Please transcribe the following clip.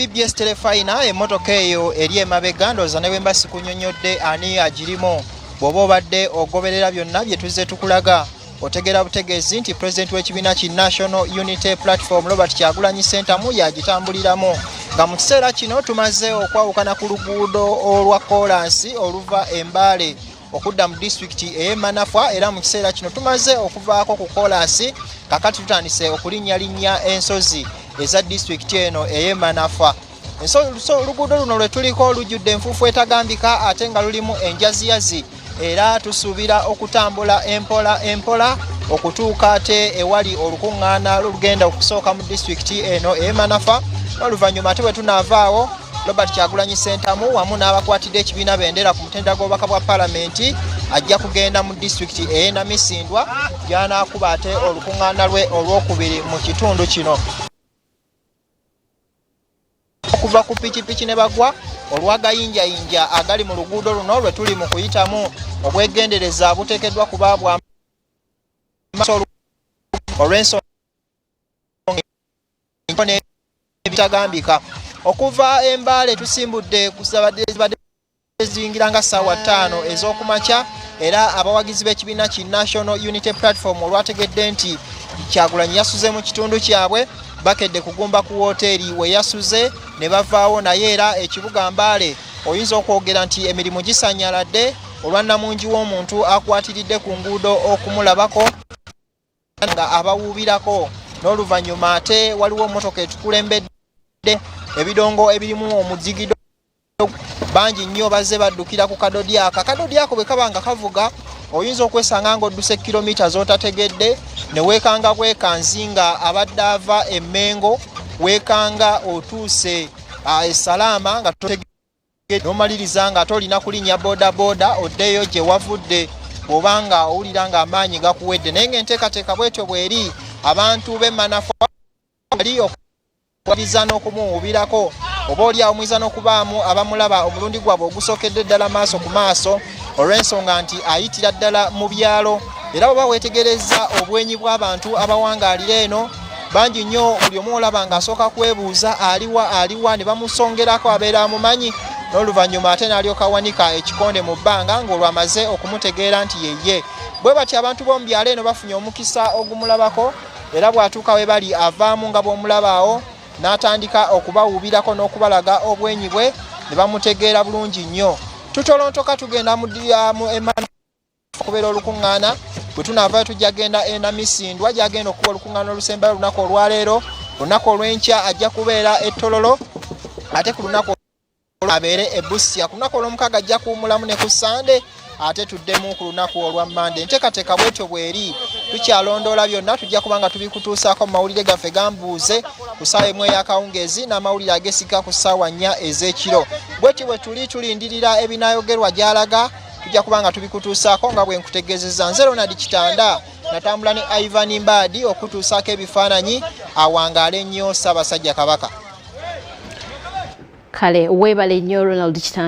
BBS Terefayina. Emmotoka eyo eri emabega, ndowooza ne bwe mba sikunyonnyodde ani agirimu, bw'oba obadde ogoberera byonna bye tuzze tukulaga, otegeera butegeezi nti pulezidenti w'ekibiina ki National Unity Platform, Robert Kyagulanyi Ssentamu, yagitambuliramu. Nga mu kiseera kino tumaze okwawukana ku luguudo olwa koolansi oluva e Mbale okudda mu disitulikiti ey'e Manafwa, era mu kiseera kino tumaze okuvaako ku koolansi, kakati tutandise okulinnyalinnya ensozi eza disitulikiti eno ey'e Manafwa. Oluguudo luno lwe tuliko lujjudde enfuufu etagambika, ate nga lulimu enjaziyazi, era tusuubira okutambula empola empola okutuuka ate ewali olukuŋŋaana lugenda okusooka mu disitulikiti eno ey'e Manafwa. N'oluvannyuma ate bwe tunaavaawo, Robert Kyagulanyi Ssentamu wamu n'abakwatidde ekibiina bendera ku mutendera gw'obubaka bwa palamenti ajja kugenda mu disitulikiti ey'e Namisindwa, gy'anaakuba ate olukuŋŋaana lwe olwokubiri mu kitundu kino. Okuva ku pikipiki ne bagwa olw'agayinjayinja agali mu luguudo luno lwe tuli mu kuyitamu, obwegendereza buteekeddwa kuba bwa olw'ensonga ebitagambika. Okuva e Mbale tusimbudde zibadde ziyingira nga ssaawa 5 ez'okumakya, era abawagizi b'ekibiina ki National Unity Platform olwategedde nti Kyagulanyi yasuze mu kitundu kyabwe, bakedde kugumba ku wooteeri we yasuze ne bavaawo. Naye era ekibuga Mbaale oyinza okwogera nti emirimu gisanyaladde olwa nnamungi w'omuntu akwatiridde ku nguudo okumulabako nga abawuubirako. N'oluvannyuma ate waliwo emmotoka etukulembedde, ebidongo ebirimu omuzigido. Bangi nnyo bazze baddukira ku kadodyaka. Akadodyako bwe kaba nga kavuga, oyinza okwesanga ng'odduse kilomita z'otategedde, ne weekanga bwekanzi nga abadde ava emmengo, weekanga otuuse esalaama nga n'omaliriza nga ate olina kulinnya boodabooda oddeyo gye wavudde, bw'oba nga owulira ng'amaanyi gakuwedde. Naye ng'enteekateeka bwetyo bw'eri, abantu b'e Manafwa bali okuwaliriza n'okumuwuubirako, oba oli awo muyinza n'okubaamu abamulaba omulundi gwabwe ogusookedde ddala maaso ku maaso, olw'ensonga nti ayitira ddala mu byalo. Era bw'oba weetegereza obwenyi bw'abantu abawangaalira eno, bangi nnyo. Buli omu olaba ng'asooka kwebuuza aliwa, aliwa, ne bamusongerako abeera amumanyi, n'oluvannyuma ate n'alyoka awanika ekikonde mu bbanga ng'olwo amaze okumutegeera nti yeye. Bwe batyo abantu b'omu byalo eno bafunye omukisa ogumulabako, era bw'atuuka we bali avaamu nga bw'omulabaawo n'atandika okubawuubirako n'okubalaga obwenyi bwe, ne bamutegeera bulungi nnyo. Tutolontoka tugenda mu okubeera olukuŋŋaana. Bwe tunaavayo tujja genda e Namisindwa, gyagenda okuba olukuŋŋaana olusembayo olunaku olwaleero. Olunaku olw'enkya ajja kubeera e Tororo, ate ku lunaku abeere e Busia. Ku lunaku olwomukaaga ajja kuwumulamu ne ku Sande, ate tuddemu ku lunaku olwa Mande. Enteekateeka bwetyo bweri. Tukyalondoola byonna, tujja kuba nga tubikutuusaako mu mawulire gaffe gambuuze ku ssaawa 1 ey'akawungeezi n'amawulire agesika ku ssaawa 4 ez'ekiro. Bwetyo bwe tuli tulindirira ebinaayogerwa gy'alaga, tujja kuba nga tubikutuusaako nga bwe nkutegeezezza. Nze Ronald Kitanda, natambula ne Ivan Mbaadi okutuusaako ebifaananyi. Awangaale nnyo Ssaabasajja Kabaka. Kale weebale nnyo, Ronald Kitanda.